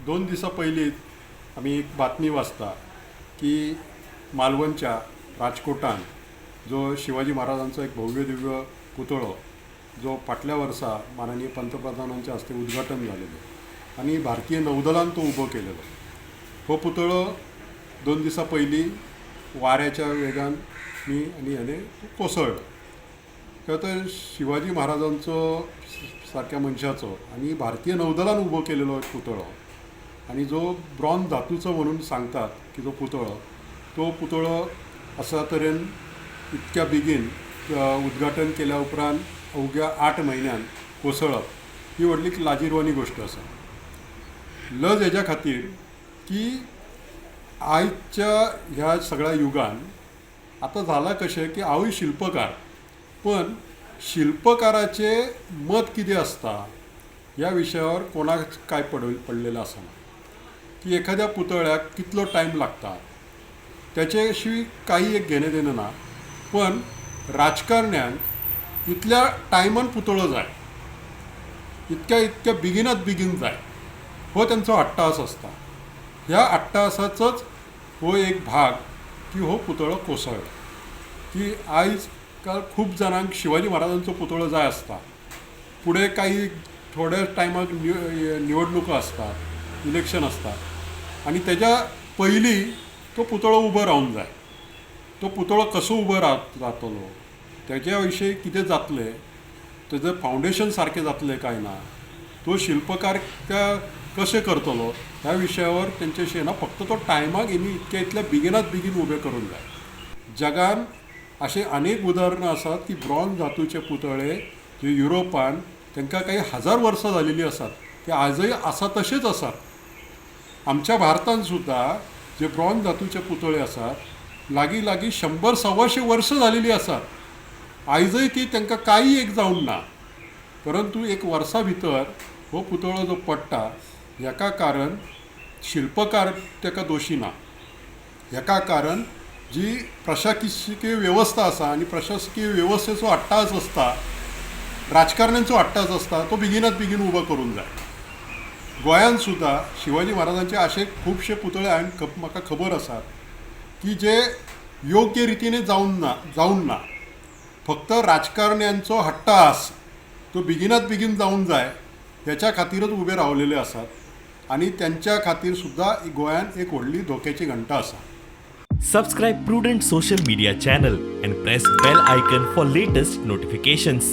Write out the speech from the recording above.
2 दिसां पयलींच आमी एक बातमी वाचता की मालवणच्या राजकोटान जो शिवाजी महाराजांचो एक भव्य दिव्य पुतळो, जो फाटल्या वर्सा माननीय पंतप्रधानांच्या हस्ते उद्घाटन जालेलें आनी भारतीय नौदलान तो उबो केलेलो, हो पुतळो 2 दिसां पयलीं वाऱ्याच्या वेगान आनी हेणे कोसळ्ळो. खरें तर शिवाजी महाराजांचो सारक्या मनशाचो आनी भारतीय नौदलान उबो केलेलो एक पुतळो आनी जो ब्रॉन्झ धातूचो म्हणून सांगतात की जो पुतळो, तो पुतळो अशा तरेन इतक्या बेगीन उद्घाटन केल्या उपरांत अवघ्या 8 म्हयन्यान कोसळप ही व्हडली लाजिरवाणी गोश्ट आसा. लज हेज्या खातीर की आयच्या ह्या सगळ्या युगान आतां जालां कशें की हांवूय शिल्पकार, पण शिल्पकाराचें मत कितें आसता ह्या विशयावर कोणाक कांय पडलेलें आसना की एखाद्या पुतळ्याक कितलो टायम लागता, त्याच्याशी काही एक घेणें देणें ना. पण राजकारण्यांक इतल्या टायमान पुतळो जाय, इतक्या इतक्या बेगिनात बेगीन जाय, हो तेंचो अट्टाहास आसता. ह्या अट्टाहासाचोच हो एक भाग की हो पुतळो कोसळ्ळो. की आयज काल खूब जाणांक शिवाजी महाराजांचो पुतळो जाय आसता. फुडें काही थोड्या टायमाक निवडणुको आसतात, इलेक्शन आसता आनी तेज्या पयलीं तो पुतळो उबो रावूंक जाय. तो पुतळो कसो उबो रावतलो, तेज्या विशीं कितें जातलें, तेजें फावंडेशन सारकें जातलें काय ना, तो शिल्पकार त्या कशें करतलो, ह्या विशयावर तेंच्याशी ना. फक्त तो टायमाक हेणी इतक्या इतल्या बेगिनात बेगीन उबें करूंक जाय. जगान अशें अनेक उदाहरणां आसात की ब्रॉन्झ धातूचे पुतळे जे युरोपान तांकां काही हजार वर्सां जालेलीं आसात, ते आजय आसा तशेंच आसात. आमच्या भारतांत सुद्दां जे ब्रॉन्झ धातूचे पुतळे आसात, लागीं लागीं 100 125 वर्सां जालेलीं आसात, आयजय ती तांकां कांय एक जावंक ना. परंतु एक वर्सा भितर हो पुतळो जो पडटा, हेका कारण शिल्पकार ताका दोशी ना. हेका कारण जी प्रशासकीय वेवस्था आसा आनी प्रशासकीय वेवस्थेचो अट्टाहास आसता, राजकारण्यांचो अट्टाहास आसता, तो बेगिनात बेगीन उबो करूंक जाय. गोंयांत सुद्दां शिवाजी महाराजांचे अशे खुबशे पुतळे हांवें, म्हाका खबर आसात की जे योग्य रितीने जावंक ना. फक्त राजकारण्यांचो हट्टाहास तो बेगिनात बेगीन जावंक जाय हेच्या खातीरच उबे रावलेले आसात आनी तेंच्या खातीर सुद्दां गोंयांत एक व्हडली धोक्याची घंटा आसा. Subscribe Prudent Social Media channel and press bell icon for latest notifications.